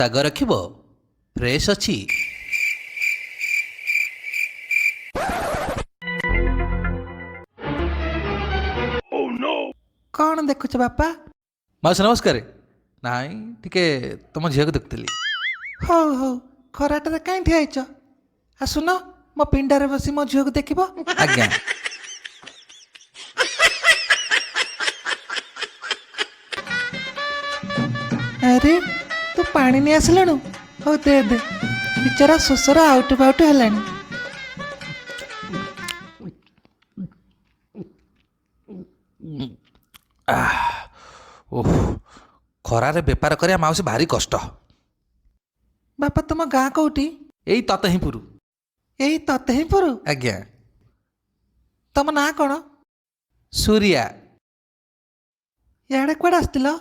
ଶାଗ ରଖିବ? ଫ୍ରେଶ୍ ଅଛି। କ'ଣ ଦେଖୁଛ ବାପା? ମାଉସୀ ନମସ୍କାର। ନାଇଁ, ଟିକେ ତୁମ ଝିଅକୁ ଦେଖୁଥିଲି। ହଉ ହଉ, ଖରାଟାରେ କାହିଁ ଠିଆ ହେଇଛ? ଆସୁନ, ମୋ ପିଣ୍ଡାରେ ବସି ମୋ ଝିଅକୁ ଦେଖିବ। ଆଜ୍ଞା। ଆରେ, ତୁ ପାଣି ନେଇ ଆସିଲୁଣୁ? ହଉ ଦେ ଦେ, ବିଚାରା ଶୋଷର ଆଉଟୁ ପାଉଟୁ ହେଲାଣି। ଓହ, ଖରାରେ ବେପାର କରିବା ମାଉସୀ ଭାରି କଷ୍ଟ। ବାପା, ତୁମ ଗାଁ କୋଉଠି? ଏଇ ତତେହିଁପୁର। ଏଇ ତତେହିଁପୁର? ଆଜ୍ଞା। ତମ ନାଁ କ'ଣ? ସୂରିଆ। ଇଆଡ଼େ କୁଆଡ଼େ ଆସିଥିଲ?